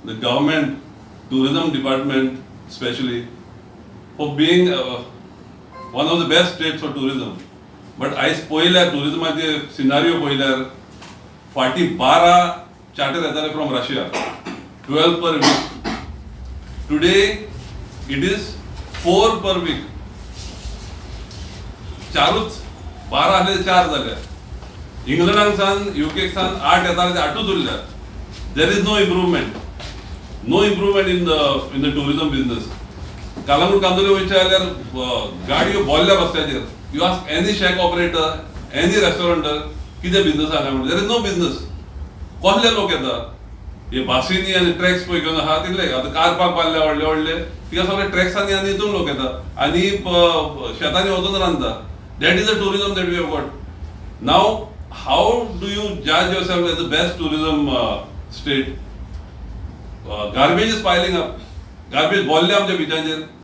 the government, tourism department specially, for being one of the best states for tourism. But आयज पळयल्यार, टुरिझमाचे scenario पळयल्यार, फाटीं 12 charter येताले from Russia, 12 per week. Today it is 4 per week. चारूच, 12 आसले ते चार जाले. इंग्लंडाक सावन, युकेक सावन आठ येताले, ते आठूच उरल्या. There is no improvement, no improvement in the tourism business. Calangute, Candolim वयचे जाल्यार गाडयो भरल्या रस्त्याचेर. You ask any shack operator, any restauranter, कितें बिझनस आहा काय म्हणून, there is no business. कसले लोक येता? हे बासीनी आनी ट्रॅक्स पळय घेवन आहा तितले. आतां कार पार्क बांदल्या व्हडले व्हडले, तिका सगळे ट्रॅक्सांनी आनी हितून लोक येता आनी शेतांनी वचून रांदता. That is the tourism that we have got now. How do you judge yourself as the best tourism state? Garbage is piling up. Garbage भरले आमच्या बिचांचेर.